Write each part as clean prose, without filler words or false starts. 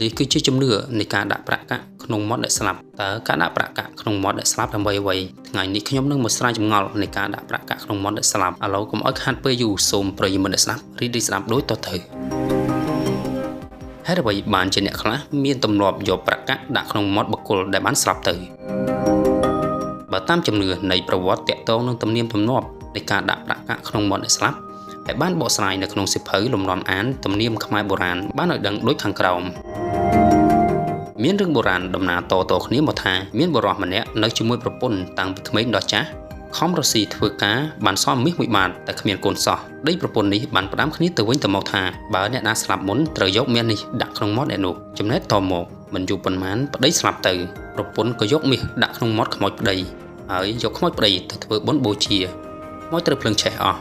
នេះគឺជាជំនឿនៃការដាក់ប្រាក់កាក់ក្នុងមាត់អ្នកស្លាប់តើការដាក់ប្រាក់កាក់ក្នុងមាត់អ្នកស្លាប់ដើម្បីអ្វីថ្ងៃនេះខ្ញុំនឹងមកស្រាយចម្ងល់នៃការដាក់ប្រាក់កាក់ក្នុងមាត់អ្នកស្លាប់ឥឡូវកុំឲ្យខាតពេលយូរសូមប្រិយមិត្តអ្នកស្ដាប់រីករាយស្ដាប់ដូចតទៅហេតុអ្វីបានជាអ្នកខ្លះមានទម្លាប់យកប្រាក់កាក់ដាក់ក្នុងមាត់បុគ្គលដែលបានស្លាប់ទៅបើតាមជំនឿនៃប្រវត្តិតាក់ទងនឹងទំនៀមទម្លាប់នៃការដាក់ប្រាក់កាក់ក្នុងមាត់អ្នកស្លាប់ដែលបានបកស្រាយនៅក្នុងសៀវភៅលំនាំអានទំនៀមខ្មែរបុរាណបានឲ្យដឹងដូចខាងក្រោមមានរឿងបុរាណដំណាលតៗគ្នាមកថាមានបុរសម្នាក់នៅជាមួយប្រពន្ធតាំងពីក្មេងដល់ចាស់ខំរស៊ីធ្វើការបានសល់មាសមួយបាតតែគ្មានកូនសោះប្តីប្រពន្ធនេះបានផ្ដាំគ្នាទៅវិញទៅមកថាបើអ្នកណាស្លាប់មុនត្រូវយកមាសនេះដាក់ក្នុងមាត់អ្នកនោះចំណែកតមកមិនយូរប៉ុន្មានប្តីស្លាប់ទៅប្រពន្ធក៏យកមាសដាក់ក្នុងមាត់ខ្មោចប្តីហើយយកខ្មោចប្តីទៅធ្វើបុណ្យបូជាខ្មោចត្រូវភ្លើងឆេះអស់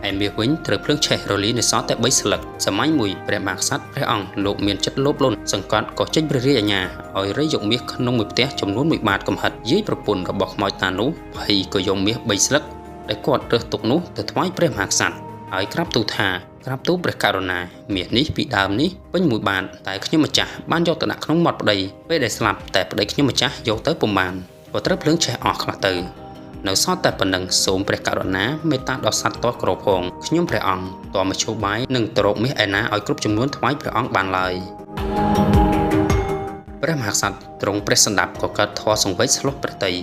ឯមាសវិញត្រូវភ្លើងឆេះរលាយនៅសល់តែ3ស្លឹកសម័យមួយព្រះមហាក្សត្រព្រះអង្គលោកមានចិត្តលោភលន់សង្កត់ក៏ចេញព្រះរាជអាជ្ញាឲ្យរៃយកមាសក្នុងមួយផ្ទះចំនួន1បាតកំហិតយាយប្រពន្ធរបស់ខ្មោចតានោះភ័យក៏យកមាស3ស្លឹកដែលគាត់រើសទុកនោះទៅថ្វាយព្រះមហាក្សត្រហើយក្រាបទូលថាក្រាបទូលព្រះករុណាមាសនេះពីដើមនេះពេញមួយបាតតែខ្ញុំម្ចាស់បានយកទៅដាក់ក្នុងមាត់ប្តីពេលដែលស្លាប់តែប្តីខ្ញុំម្ចាស់យកទៅពុំបានក៏ត្រូវភ្លើងឆេះអស់ខ្លះទៅនៅសល់តែប៉ុណ្ណឹងសូមព្រះករុណាមេត្តាដល់សត្វតក្រផងខ្ញុំព្រះអង្គតមធ្យោបាយនឹងទៅរកមាសឯណាឲ្យគ្រប់ចំនួនថ្វាយព្រះអង្គបានឡើយព្រះមហាក្សត្រទ្រង់ព្រះសន្តាប់ក៏កើតធម៌សង្វេគស្លុះព្រះទ័យ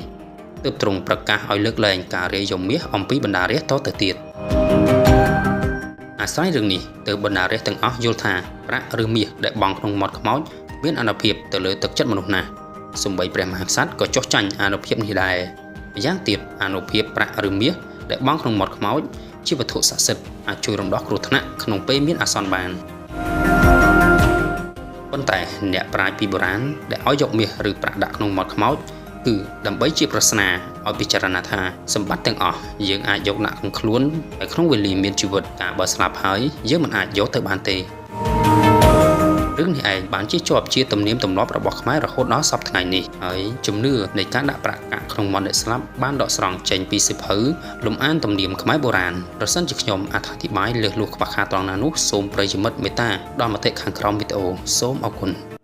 ទើបទ្រង់ប្រកាសឲ្យលើកលែងការរាយយកមាសអំពីបណ្ដារាស្ត្រតទៅទៀតអាស្រ័យរឿងនេះទើបបណ្ដារាស្ត្រទាំងអស់យល់ថាប្រាក់ឬមាសដែលបង់ក្នុងមាត់ខ្មោចមានអានុភាពទៅលើទឹកចិត្តមនុស្សណាស់សូម្បីព្រះមហាក្សត្រក៏ចុះចាញ់អានុភាពនេះដែរម្យ៉ាងទៀតអានុភាពប្រាក់ឬមាសដែលបង់ក្នុងមាត់ខ្មោចជាវត្ថុស័ក្តិសិទ្ធិអាចជួយរំដោះគ្រោះថ្នាក់ក្នុងពេលមានអាសន្នបានប៉ុន្តែអ្នកប្រាជ្ញពីបុរាណដែលឲ្យយកមាសឬប្រាក់ដាក់ក្នុងមាត់ខ្មោចគឺដើម្បីជាប្រស្នាឲ្យពិចារណាថាសម្បត្តិទាំងអស់យើងអាចយកដាក់ក្នុងខ្លួនតែក្នុងវេលាមានជីវិតការបើស្លាប់ហើយយើងមិនអាចយកទៅបានទេរឿងនេះឯងបានជាជាប់ជាទំនៀមទម្លាប់របស់ខ្មែររហូតដល់សព្វថ្ងៃនេះហើយជំនឿនៃការដាក់ប្រាក់កាក់ក្នុងមាត់អ្នកស្លាប់បានដកស្រង់ចេញពីសៀវភៅលំអានទំនៀមខ្មែរបុរាណប្រសិនជាខ្ញុំអត្ថាធិប្បាយលើសលួសខ្វះខាតត្រង់ណានោះសូមប្រិយមិត្តមេត្តាដល់មតិខាងក្រោមវីដេអូសូមអរគុណ។